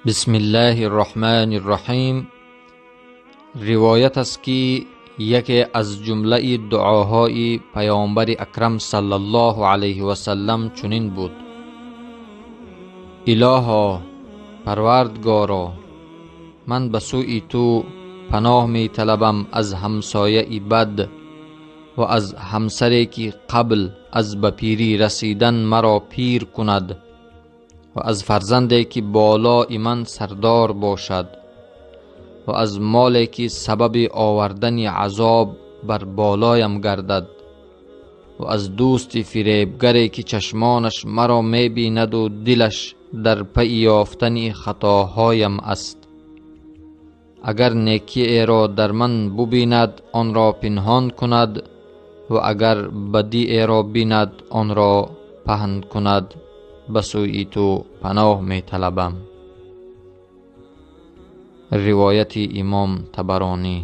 Бисмиллаҳир Роҳманир Роҳим. Ривоят аст, ки яке аз ҷумлаи дуоҳои Паёмбари Акрам саллаллоҳу алайҳи васаллам чунин буд: Илоҳо, Парвардгоро, ман ба сӯи Ту паноҳ металабам аз ҳамсояи бад ва аз ҳамсаре, ки қабл аз ба пирӣ расидан маро пир кунад, ва аз фарзанде, ки болои ман сардор бошад, ва аз моле, ки сабаби овардани азоб бар болоям гардад, ва аз дӯсти фиребгаре, ки чашмонаш маро мебинаду дилаш дар пайи ёфтани хатоҳоям аст. Агар некиеро дар ман бубинад, онро пинҳон кунад, ва агар бадиеро бинад, онро паҳн кунад. Ба сӯи Ту паноҳ металабам. Ривояти Имом Табаронӣ.